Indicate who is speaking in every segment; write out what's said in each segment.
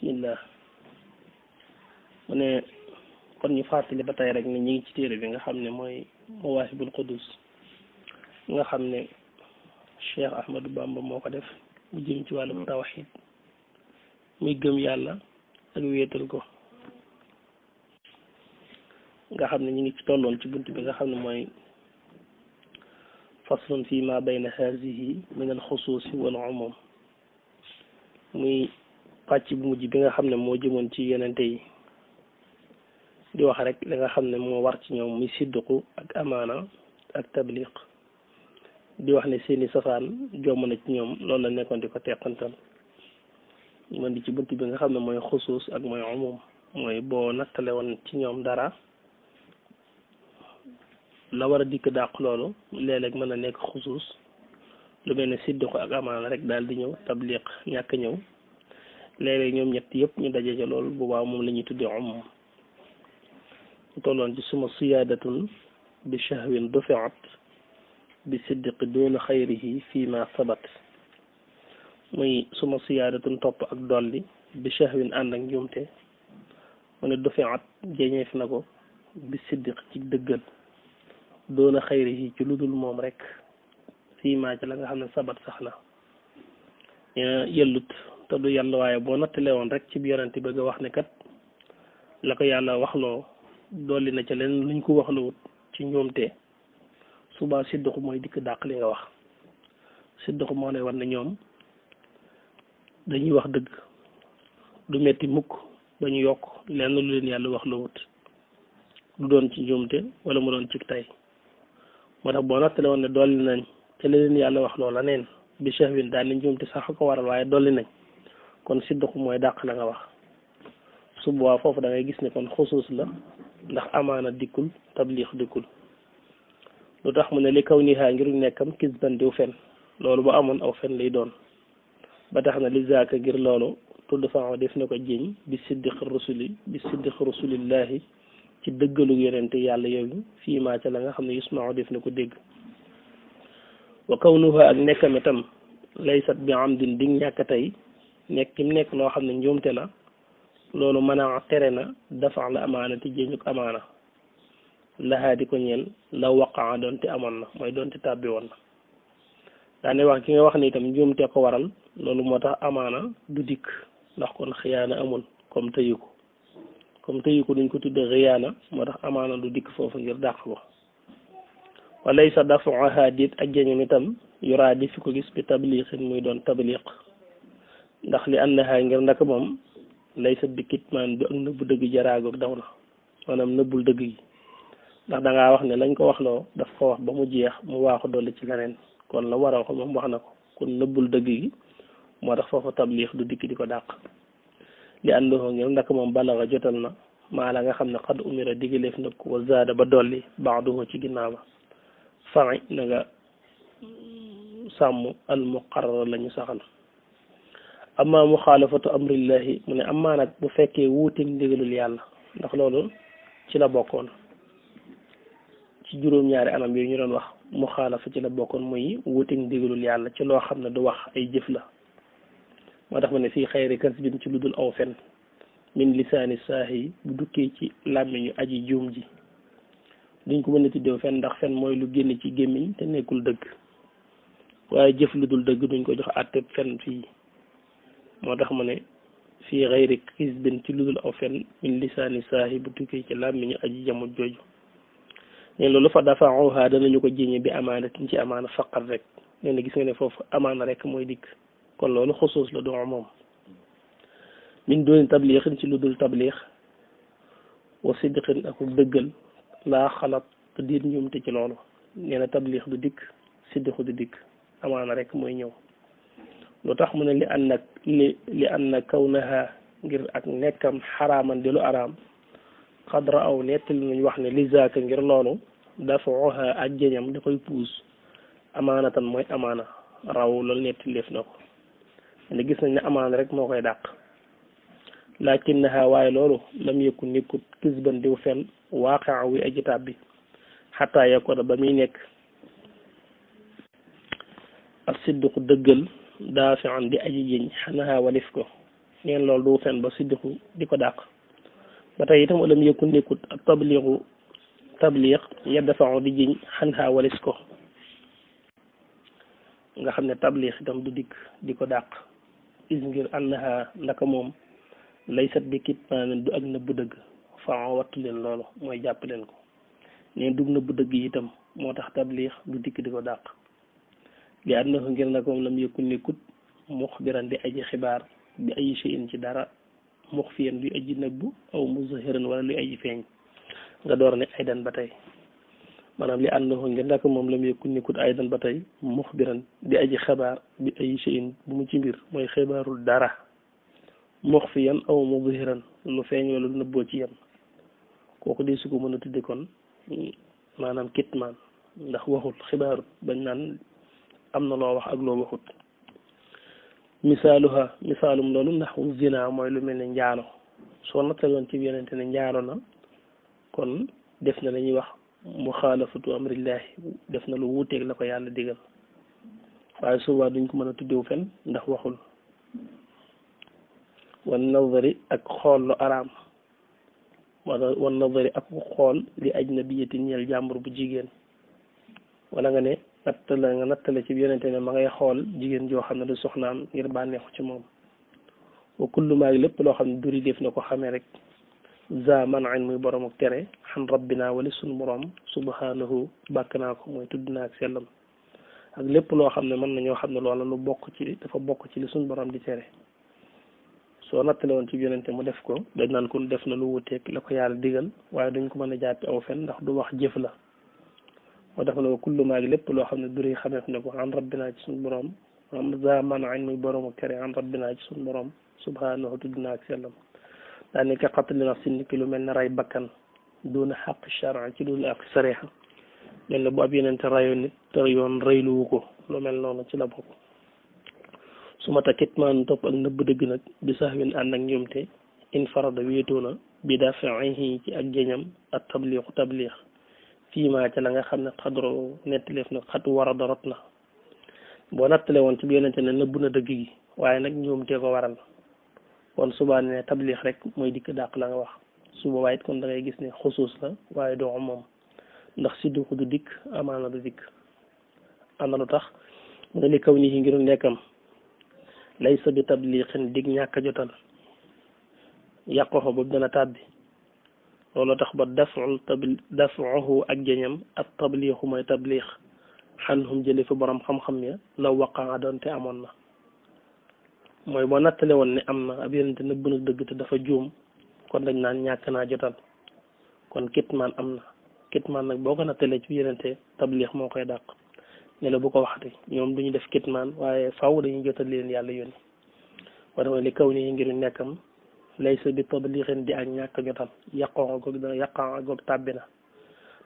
Speaker 1: bismillah mu ne kon ñu fàttali ba tey rek ne ñi ngi ci téere bi nga xam ne mooy Mawaahibul Quddus nga xam ne Cheikh Ahmadou Bamba moo ko def mu jëm ci wàllum tawxiid muy gëm yàlla ak wéetal ko nga xam ne ñi ngi ci tolloon ci bunt bi nga xam ne mooy faslun fi ma bayna hazihi min al xusuusi wal umum muy pàcc bu mujj bi nga xam ne moo jëmoon ci yenente yi di wax rek li nga xam ne moo war ci ñoom muy siddiqu ak amaana ak tabliq di wax ne seeni safaan jomm na ci ñoom loolu la nekkoon di ko teqantal man di ci bunt bi nga xam ne mooy xusuus ak mooy umum mooy boo nattale woon ci ñoom dara la war a dikk dàq loolu léeg-léeg mën na nekk xusuus lu mel ne siddiqu ak amaana rek daal di ñëw tabliq ñàkk ñëw léeg-léeg ñoom ñett yëpp ñu daje ca loolu boobaa moom la ñuy tuddee umum ñu tolloon ci suma siyaadatun bi shahwin dufiat bi siddiqi duna xayrihi fii ma sabat muy suma siyaadatun topp ak dolli bi shahwin ànd ak njuumte mu ne dufiat jeñeef na ko bi siddiq ci dëggal doona xayrihi ci lu dul moom rek fii maa ci la nga xam ne sabat sax na yellut te du yàlla waaye boo nattale woon rek ci yonent bëgg a wax ne kat la ko yàlla waxloo dolli na ca leen luñ ko waxloo ci njuumte subaa siddiqu mooy dikk dàq li nga wax siddiqu moo lay war ne ñoom dañuy wax dëgg du metti mukk ba ñu yokk lenn lu leen yàlla waxloo wut du doon ci njuumte wala mu doon ci tay moo tax boo nattale woon ne dolli nañ te leen yàlla wax loola neen bi shahwin daal ni njuumte sax ko waral waaye dolli nañ kon siddiqu mooy dàq la nga wax su boobaa foofu da ngay gis ne kon xusuus la ndax amaana dikkul tabliix dikkul lu tax mu ne li kaw nihaa ngir nekkam kisban diw fen loolu bu amoon aw fen lay doon ba tax na li zaaka ngir loolu tudd fa def na ko jiñ bi siddiq rasulillahi ci dëggalu yonente yàlla yooyu fii maa ca la nga xam ne yusmaaw def na ko dégg wa kawnuha ak nekkam itam laysat bi amdin di ñàkk tey nekk kim nekk loo xam ne njuumte la loolu mën a tere na dafa la amaana te jéñuk amaana laxaa di ko ñeel la waqaa doonte amoon na mooy doonte tàbbi woon na daane wax ki nga wax ni itam njuumte ko waral loolu moo tax amaana du dikk ndax kon xiyaana amul comme tëyu ko duñ ko tudde xiyaana moo tax amaana du dikk foofu ngir dàq ko walay sa dafaha dit ak jañum itam yoraa di fi ko gis bi tabliqin muy doon tabliq ndax li annaha ngir ndaka moom lay sa bikkit maan bi ak nëbbu dëgg jaraagoog daw na maanaam nëbbul dëgg gi ndax dangaa wax ne lañ ko waxloo daf ko wax ba mu jeex mu waaxu dolli ci leneen kon la war a wax moom wax na ko kon nëbbul dëgg gi moo tax foofu tabliq du dikk di ko dàq li àndoo ngir ndaka moom balaga jotal na maa la nga xam ne xad umira digaleef na ko wa zaada ba dolli baaduhu ci ginnaaw ba faŋi na nga sàmm al muqarrar la ñu saxal amma muxaalafatu amrillahi mu ne amaa nag bu fekkee wuuteeg ndigalul yàlla ndax loolu ci la bokkoon ci juróom-ñaari anam yooyu ñu doon wax muxaalafa ci la bokkoon muy wuuteeg ndigalul yàlla ci loo xam ne du wax ay jëf la moo tax ma ne fii xayri kasbin ci lu dul aw fen min lisaani saahi bu dukkee ci làmmiñu aji juum ji duñ ko mën a tuddee fen ndax fen mooy lu génn ci gémmiñ te nekkul dëgg waaye jëf lu dul dëgg duñ ko jox àtte fen fii moo tax ma ne fii xayri kasbin ci lu dul aw fen min lisaani saahi bu dukkee ci làmmiñu aji jamut jooju ne loolu fa dafa'uha danañu ko jéñe bi amaanatin ci amaana faqat rek nee na gis nga ne foofu amaana rek mooy dikk kon loolu xusuus la du moom min dooni tabliixin ci lu dul tabliix wa siddiqin ak dëggal laa xalaat te diir njuumte ci loolu nee na tabliix du dikk siddiqu du dikk amaana rek mooy ñëw lu tax mu ne li anna kawnaha ngir ak nekkam xaraaman di lu araam xadra aw nettali nañ wax ne li zaaka ngir loolu dafa'uha ak jeñam da koy puus amaanatan mooy amaana raw loolu nettali def na ko ne gis nañ ne amaana rek moo koy dàq lakinnaha waaye loolu lam yëkku nekkut kisban diw fen waaqaa wi aji tàbbi xataa yakuna ba muy nekk ak siddiqu dëggal daafi'an di aji jëñ xanaha walif ko neen loolu du fen ba siddiqu di ko dàq ba tey itam wala mu yëkku nekkut ak tabliq yaddafaxu di jiñ xanha walis ko nga xam ne tabliq itam du dikk di ko dàq is ngir annaha ndaka moom laysat bi kitmaanin du ak nëbbu dëgg faa wattu leen loolu mooy jàpp leen ko neen dug nëbbu dëgg yi itam moo tax tabliq du dikk di ko dàq li annahu ngir naka moom lam yëkku nekkut muxbiran di aji xibaar bi ay shay'in ci dara muxfiyan luy aji nëbbu aw muzahiran wala luy aji feeñ nga door ne aydan ba tey maanaam li annahu ngir naka moom lam yëkku nekkut aydan ba tey muxbiran di aji xibaar bi ay shay'in bu mu ci mbir mooy xibaarul dara muxfiyan aw muzahiran lu feeñ wala lu nëbboo ci yem kooku de su ko mën a tudde kon maanaam kitmaan ndax waxut xibaarut bañ naan am na loo wax ak loo waxut misaalum loolu ndax zina mooy lu mel ne njaalo soo nattaloon ci yonente ne njaalo na kon def na la ñuy wax muxaalafatu amrillahi def na lu wuuteeg la ko yàlla digal waaye suba duñ ko mën a tuddewu fen ndax waxul wan nazari ak xool lu araam wala wan nazari ak xool li ajnabiyati ñeel jàmbur bu jigéen wala nga ne nattale ci yonente ne ma ngay xool jigéen joo xam ne du soxnaam ngir bànneexu ci moom wa kullu maa lépp loo xam ne duri def na ko xamee rek za manain muy borom ak tere xan rabbina wala suñu borom subhanahu bàkk naa ko mooy tudd naa ak sellam ak lépp loo xam ne mën nañoo xam ne loola lu bokk ci dafa bokk ci li suñu borom di tere soo nattale woon ci yonente mu def ko dañ naan kon def na lu wuteeg la ko yàlla digal waaye duñ ko mën a jàppe aw fen ndax du wax jëf la moo tax ne kullu maa lépp loo xam ne duri xameef ne ko an rabbina ci suñu borom am za manain muy borom ak tere an rabbina ci suñu borom subhanahu tudd naa ak sellam daa nekk xattali nafsin ni ki lu mel ne ray bakkan duna xaq charan ci dul ak sariha mel ne bu ab yeneen te rayoon nit te yoon rayluwu ko lu mel noonu ci la bokk su ma takkit maan topp ak nëbb dëgg nag bi sax win ànd ak ñoomte in farada wéetoo na bi dafihi ci ak jëñam ak tabliixu tabliix fii maa ca la nga xam ne xadro nettaleef na xat war a dorot na boo nattale woon ci bi yenente ne nëbb na dëgg gi waaye nag ñoomte ko waral kon subaa ne tabliix rek mooy dikk dàq la nga wax suba waaye it kon da ngay gis ne xusuus la waaye doo moom ndax siddiqu du dikk amaana du dikk am na lu tax mu ne li kaw nii ngir nekkam laysa bi tabliixin dig ñàkk a jotal yàqoxo boobu dana tàbbi loolu tax ba dafuhu ak jëñam ak tabliixu mooy tabliix xanhum jële fi borom xam-xam ya la waqaa doonte amoon na mooy boo nattale woon ne am na ab yenente nëbb na dëgg te dafa juum kon dañ naan ñàkk naa jotal kon kitmaan am na kitmaan nag boo ko nattalee ci yenente tabliix moo koy dàq ne la bu ko waxati ñoom duñu def kitmaan waaye faaw dañuy jotal leen yàlla yónni wala li kaw nii ngir nekkam laysa bi tabliixin di ak ñàkk jotal yàqaa goog tàbbi na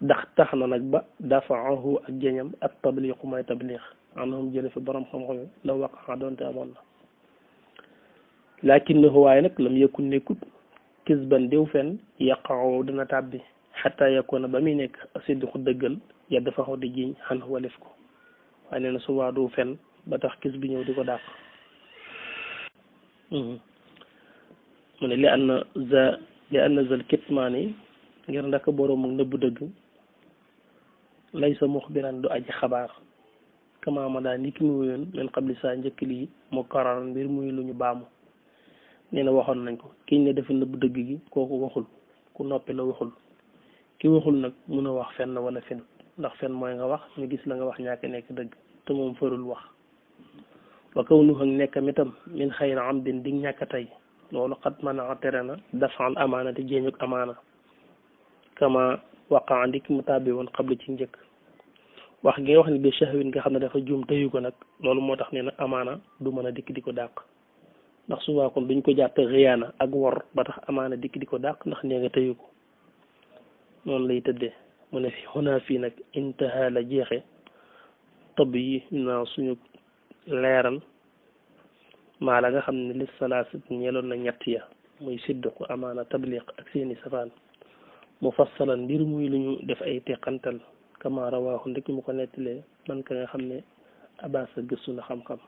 Speaker 1: ndax tax na nag ba dafaahu ak jëñam ak tabliixu mooy tabliix anhum jële fi borom xam-xam la waqaa doonte amoon na lakinnahu waaye nag lam yëkkul nekkut kisban diw fen yaqaaw dina tàbbi xataa yakuna ba muy nekk asiddiqu dëggal ya dafa xaw di jiñ xan walif ko waaye nee na subaa du fen ba tax kis bi ñëw di ko dàq mu ne li anna zal kitmaani ngir ndaka boroom ak nëbb dëgg laysa muxbiran du aji xabaar kamaama daa niki mu wéyoon leen xabli saa njëkk lii mu kararan mbir muy lu ñu baamu nee na waxoon nañ ko kiñ ne dafa nëbb dëgg gi kooku waxul ku noppi la waxul ki waxul nag mun a wax fenn wala fen ndax fen mooy nga wax ñu gis la nga wax ñàkk nekk dëgg te moom farul wax wa kaw nu ak nekkam itam min xayri amdin di ñàkk tey loolu xat mën a tere na dafal amaana te jéeñuk amaana kama waqaa ndik mu tàbbi woon xabli ci njëkk wax gi nga wax ni bi shahwin nga xam ne dafa juum tëyu ko nag loolu moo tax ne nag amaana du mën a dikk di ko dàq ndax souvent kon duñ ko jàppe riyaana ak wor ba tax amaana dikk di ko dàq ndax nee nga tëyu ko noonu lay tëddee mu ne fi xunaa fii nag intaha la jeexe tob yi na suñu leeral maa la nga xam ne li salaasat ñeeloon na ñett ya muy siddiqu amaana tabliq ak seeni safaan mu fassalan mbir muy lu ñu def ay teqantal kama rawaaxu ndekki mu ko nettalee man ka nga xam ne abasa gëstu na xam-xam